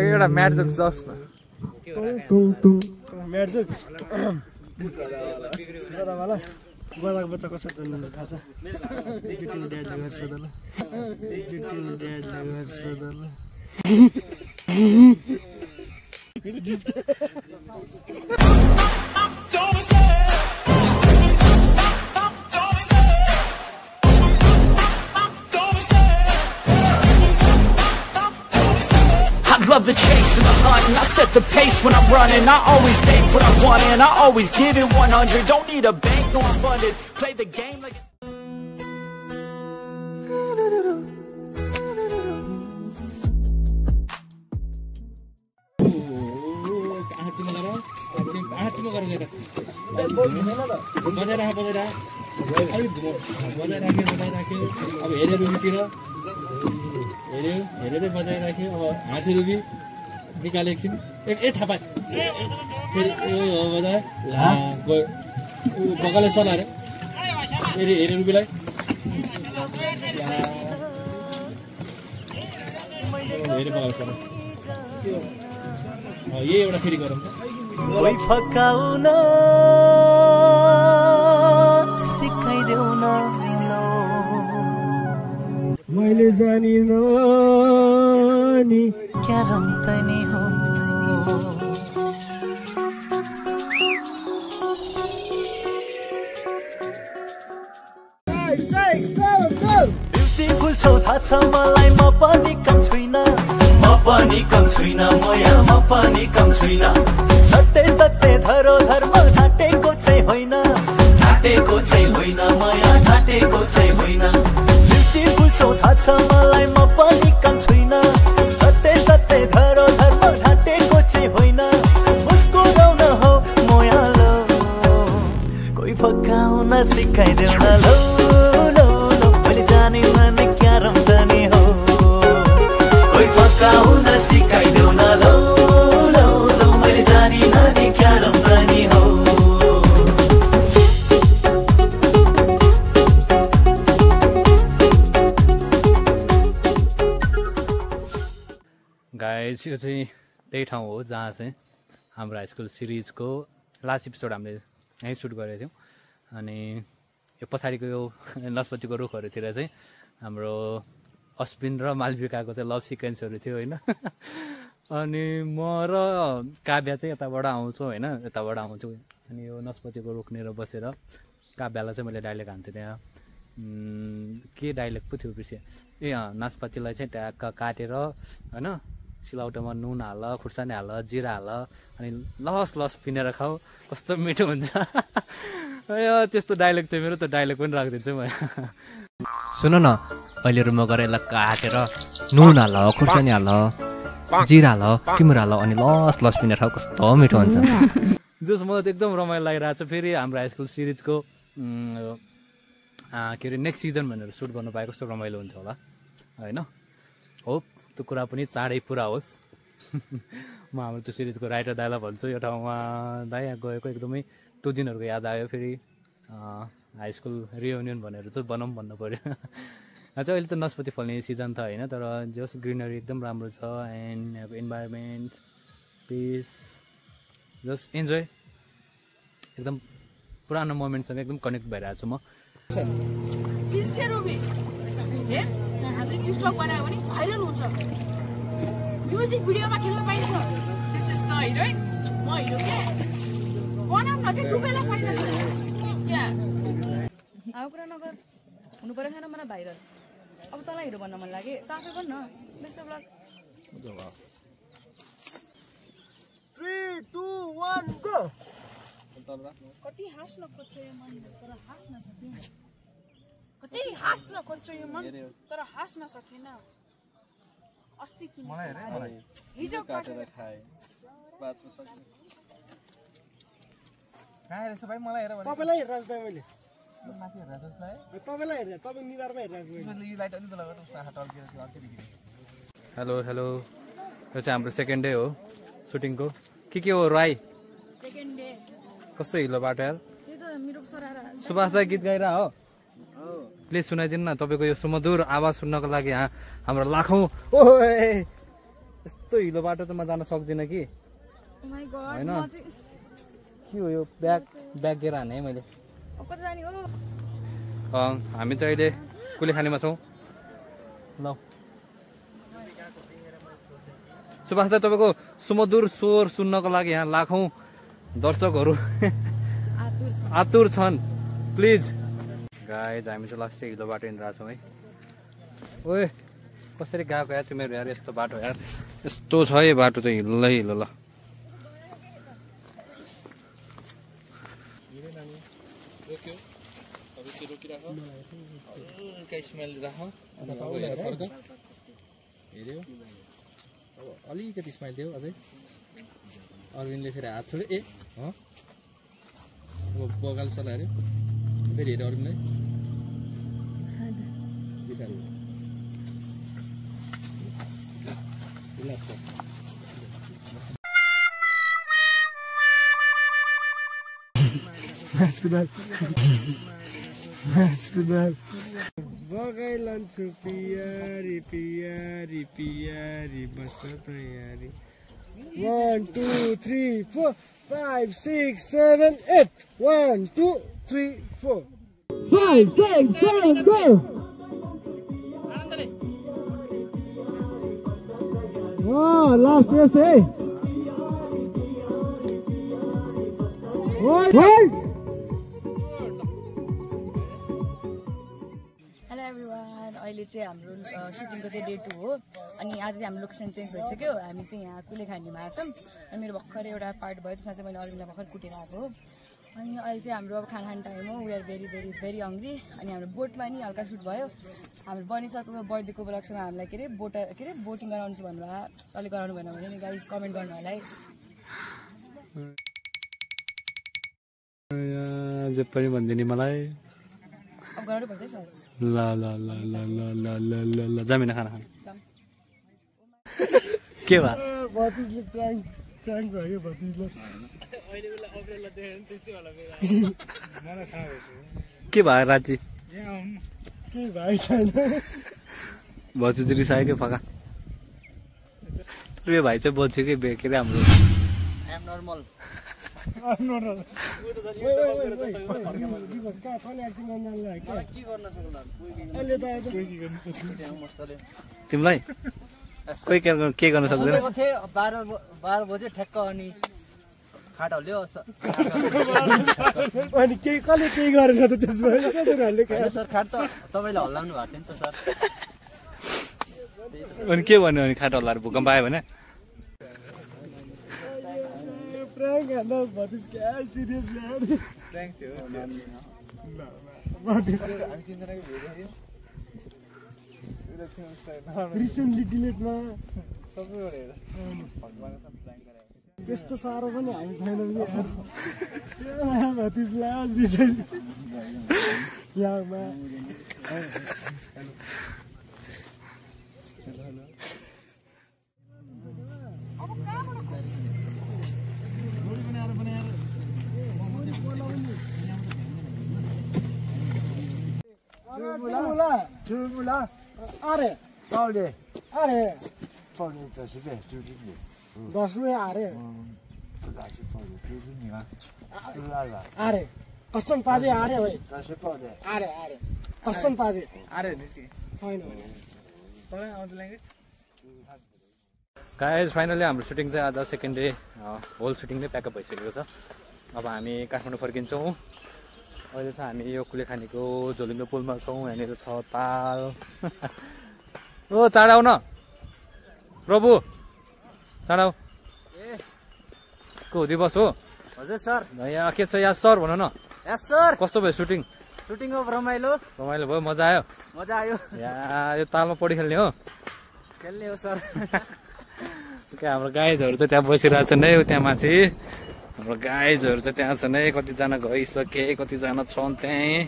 एउटा mat jokes जाओस् न म्याट जोक्स गदावाला गदाको बच्चा कसरी जन्मिन्छ थाहा छ एकचोटि ड्याडले गर्छ त ल एकचोटि ड्याडले गर्छ त ल Love the chase and the hunt, and I set the pace when I'm running. I always take what I want and I always give it 100. Don't need a bank, no I'm funded. Play the game like it's... हेरेर बजाइराख्यो अब हाँसे ruby निकाले एकछिन ए थापा फेरि बजाए ला बगाले सलाएर फेरि हेरे रुबीलाई हेरे बगाले सला यही एउटा फेरि गरौँ कोही फकाउन सिकाइदेऊ न मैले जानिन नि क्या रम्तनी हो ब्युटिफुल छौ थाहा छ मलाई म पनि कम छुइन म पनि कम छुइन म पनि कम छुइन सत्य सत्य धरोधरमा ढाटेको चाहिँ होइन ढाटेको चाहिँ होइन म ढाटेको चाहिँ होइन ब्युटिफुल छौ थाहा छ मलाई म पनि कम छुइन सत्य सत्य धरोधरमा ढाटेको चाहिँ होइन मुस्कुराउन हो मोयालो कोही फकाउन सिकाइदेऊ न लो लो लो मैले जानिन नि क्या रम्तनी हो कोही फकाउन सिकाइदेऊ न लो लो लो मैले जानिन नि क्या रम्तनी हो गाइस यो चाहिँ त्यही ठाउँ हो जहाँ चाहिँ हाम्रो हाई स्कुल सिरिजको लास्ट एपिसोड हामीले यहीँ सुट गरेको थियौँ अनि यो पछाडिको यो नस्पतिको रुखहरूतिर चाहिँ हाम्रो अश्विन र मालविकाको चाहिँ लभ सिक्वेन्सहरू थियो होइन अनि म र काव्या चाहिँ यताबाट आउँछौँ होइन यताबाट आउँछु अनि यो नस्पतिको रुखनेर बसेर काव्यालाई चाहिँ मैले डाइलेक्ट हान्थेँ त्यहाँ के डाइलेक्ट पो थियो बिर्सेँ ए नास्पातीलाई चाहिँ ट्याक्क काटेर होइन सिलौटोमा नुन हाल खुर्सानी हाल जिरा हाल अनि लस लस पिनेर खाऊ कस्तो मिठो हुन्छ त्यस्तो डाइलेक्ट थियो मेरो त डाइलेक्ट पनि राखिदिन्छु म सुन न अहिले रुममा गएर यसलाई काटेर नुन हाल खुर्सानी हाल जिरा हाल टिमुर हाल अनि लस लस पिनेर खाऊ कस्तो मिठो हुन्छ जस मलाई त एकदम रमाइलो लागिरहेको छ फेरि हाम्रो हाई स्कुल सिरिजको के अरे नेक्स्ट सिजन भनेर सुट गर्नु पाए कस्तो रमाइलो हुन्थ्यो होला होइन होप त्यो कुरा पनि चाँडै पुरा होस् म हाम्रो त्यो सिरिजको राइटर दाइलाई भन्छु यो ठाउँमा दाइ यहाँ गएको एकदमै त्यो दिनहरूको याद आयो फेरि हाई स्कुल रियुनियन भनेर चाहिँ बनाऊँ भन्नु पऱ्यो अझ अहिले त नस्पति फल्ने सिजन त होइन तर जस ग्रिनरी एकदम राम्रो छ एन्ड अब इन्भाइरोमेन्ट पिस जस्ट इन्जोय एकदम पुरानो मोमेन्टसँग एकदम कनेक्ट भइरहेको छु म हामीले टिकटक बनायो भने भाइरल हुन्छ म्युजिक भिडियोमा खेल्न पाइन्छ त्यस्तो हिरोइन म हिरो के बनाऊ न के दुबैलाई फाइदा छ क्या अब कुरा नगर हुनु पर्यो खान मलाई भाइरल अब तँलाई हिरो भन्न मन लाग्यो त आफै भन्न बेस्ट ब्लग 3 2 1 गो कति हाँस्न खोज्छ यो मन तर हाँस्न सकिन कति हाँस्न खोज्छ यो मन तर हाँस्न सकिन अस्ति किन मलाई हेरे मलाई हिजो काटेर खाए बातमा सकिन कहाँ रहेछ भाइ मलाई हेर भने तपाईलाई हेरिरहेछु दाइ मैले माथि हेरिरहेछ भाइ तपाईलाई हेर्ने तपाईँ निधारमा हेरिरहेछु मैले यो लाइट अलि त लगाएर उसको हात अल्किएर थियो अल्कि देखिन्छ हेलो हेलो यो चाहिँ हाम्रो सेकेन्ड डे हो सुटिङको के हो राई सेकेन्ड डे कस्तो हिलो बाटो यार त्यही त मेरो सरारा सुभाष दाइ गीत गाइरा हो प्लिज सुनाइदिनु न तपाईँको यो सुमधुर आवाज सुन्नको लागि यहाँ हाम्रो लाखौँ ओए यस्तो यस्तो हिलो बाटो चाहिँ म जान सक्दिनँ कि Oh my god, हैन? म चाहिँ के हो यो ब्याग गेर हाने है मैले अब कता जाने हो? हामी चाहिँ अहिले कुलेखानीमा छौँ ल सुभाष दाइ तपाईँको सुमधुर स्वर सुन्नको लागि यहाँ लाखौँ दर्शकहरू आतुर छन् प्लिज गाइज हामी चाहिँ लास्ट हिलो बाटो हिँडिरहेको छौँ है ओए कसरी गएको यार तिमीहरू यार यस्तो बाटो यार यस्तो छ है बाटो चाहिँ हिलो हिलो ल अलिकति स्माइल थियो अझै अरविन्दले फेरि हात छोड्यो ए अब बगाल चलायो फेरि हेऱ्यो अरविन्दलाई बिचारी बगाइ लान्छु पियारी पियारी पियारी बस तयारी 1 2 3 4 5 6 7 8 1 2 3 4 5 6 7 go लास्ट यस्तै है हेलो एभ्रिवान, अहिले चाहिँ हाम्रो सुटिङको चाहिँ डे 2 हो अनि आज चाहिँ हाम्रो लोकेसन चेन्ज भइसक्यो। हामी चाहिँ यहाँ कुलेखानीमा आएको छौँ अनि मेरो भर्खर एउटा पार्ट भयो त्यसमा चाहिँ मैले अरूलाई भर्खर कुटेर आएको हो अनि अहिले चाहिँ हाम्रो अब खाना खाने टाइम हो। We are very very very hungry अनि हाम्रो बोटमा नि हल्का सुट भयो। हाम्रो बनिसकेको बर्थडेको उपलक्ष्यमा हामीलाई के अरे बोटिङ गराउनु छ भन्नुभयो। अलिक गराउनु भएन भने नि गाइज कमेन्ट गर्नु होला है। जे पनि भनिदिने मलाई अब गराउनु पर्छ है सर। ल ल ल ल ल ल ल ल ल जमिन खाना खानु के भयो भतिजले ट्याङ्क भयो भतिजले के भयो राति के भाइ छैन भतिज रिसायो क्या फका यो भाइ चाहिँ बच्यो कि के अरे हाम्रो तिमीलाई कोही के गर्न सक्दैन 12 बजे ठ्याक्क अनि खाट हल्यो अनि कसले केही गरेन त त्यसमा सर खाट त तपाईँले हल्लाउनु भएको थियो नि त सर अनि के भन्यो भने खाट हल्लाएर भूकम्प आयो भने प्राङ्क हान्न भतिज क्या सिरियस ल्यायो थ्याङ्क थियो रिसेन्टली डिलेटमा सबैबाट हेर भगवानको सब प्लान गरायो त्यस्तो साह्रो पनि हामी छैनौँ कि भतिजलाई आज रिसेन्टली यहाँमा चुमुला अरे पाउने अरे 10 रुपियाँ अरे अरे कसम ताजे अरे भाइ अरे अरे कसम ताजे अरे निस्के छैन तपाईँ आउँछ ल्याङ्ग्वेज गाइज फाइनली हाम्रो सुटिङ चाहिँ आज सेकेन्ड डे होल सुटिङ नै प्याकअप भइसकेको छ। अब हामी काठमाडौँ फर्किन्छौँ। अहिले चाहिँ हामी यो कुलेखानीको झोलुङ्गे पुलमा छौँ। यहाँनिर छ ताल ओ चाँडा आऊ न प्रभु चाँडा आऊ को दिवस हो हजुर सर यहाँ के छ यहाँ सर भन न यस सर कस्तो भयो सुटिङ सुटिङ अफ रमाइलो भयो मजा आयो यहाँ यो तालमा पौडी खेल्ने हो खेल्ने हो सर हाम्रो गाइजहरू चाहिँ त्यहाँ बसिरहेको छन् है त्यहाँ माथि हाम्रो गाइजहरू चाहिँ त्यहाँ छन् है कतिजना गइसके कतिजना छन् त्यहीँ